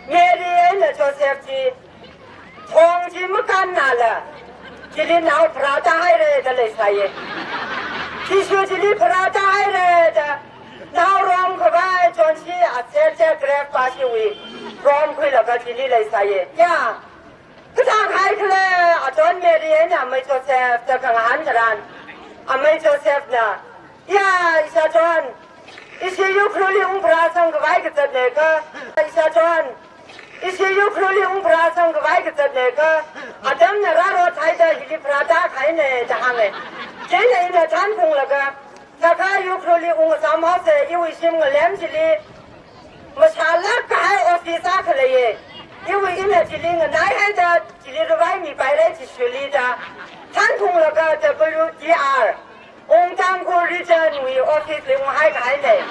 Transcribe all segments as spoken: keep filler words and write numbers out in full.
Mary eina Joseph chi thong chi makānnala, chili nao pharātāhaira da leisāya. Jishu chili pharātāhaira da, nao romkhavai chonshi aser chi grave pāshiwui romkhuilaga chili leisāya. Ya, kathākahai khala, achon Mary eina amei Joseph da khangahān tharan, amei Josephna, ya, ishāchon, ishi Ukhrulli ungpharāsangkhavai kazatnei kha, ishāchon, ishi Ukhrulli ungpharāsangkhavai kazatnei kha, atamna rārothaida hili pharātākahainei da hānga. Chieina ina thānphunglaga, thākha Ukhrulli ungsamhaosa, iwui shim ngalem chili mashālākkahai office akha leiya. Iwui ina chili nganaihaida, chili ravaimipaira Jishuli da thānphunglaga W D R, Ung Tangkhul Region wui office li unghai kahainei.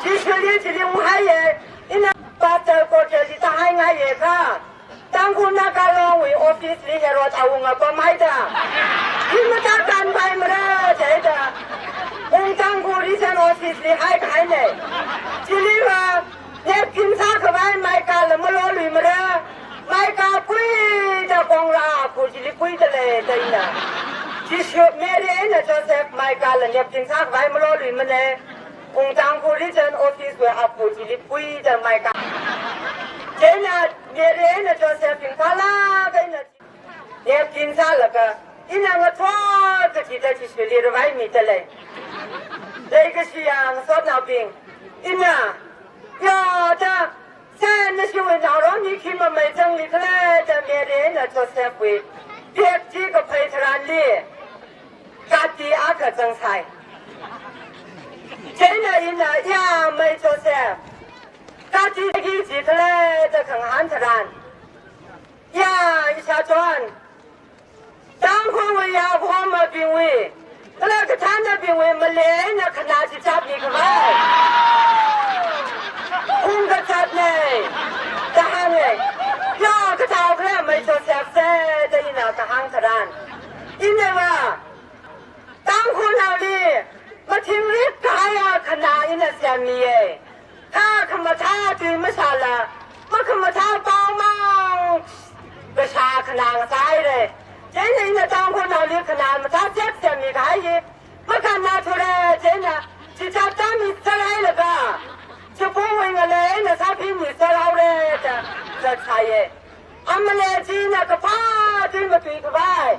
Jishuli chili unghaiya, ina Pastor Kotelli tāhaingaiya kha, Tangkhul Naga Long wui office li Herod awunga pamhaida, hi matākānpaimara jida, Ung Tangkhul Region office li haikahainei. Chiliva napkin sākhavai maikala maloluimara, maika puida kongra akhur chili puidalei da ina. Jishu, Mary eina Joseph maikala napkin sākhavai maloluimanei. Ung Tangkhul Region office wui akhur chili puida maika. Chieina Mary eina Joseph ringphālāk eina napkin sālaga, ina ngathor kachida Jishuli ravaimidalei. Leikashiya ngasotnaobing, ina, ya da, sen nashiwui naoromni khi mamei zangli khala da Mary eina Joseph wui bag chi kaphei tharanli, kati akha zangsai. Chieina ina, ya mei Joseph, kati hi chi khala da khangahān tharan, ya, ishāchon, Tangkhulwui ya Bhomabingwui, kala kathānnabingwui malei eina khanā chichatmikhavai phungkazatnei da hānga. Ya, kathāo khala mei Joseph se da ina kahāng tharan, inava Tangkhulnaoli mathingrik kahaiya khanā ina semmiya. Kha khamathā tui mashāla, makhamathā pao mang kashā khanā ngasāhaira. Chieina ina Tangkhulnaoli khanā mathāzek semmi kahai hi makānnathura, chieina chichattāmiserhailaga, chipungwui ngalei eina sāphimiserhaora da zatsāya. Amalei china kaphā tui matuikhavai,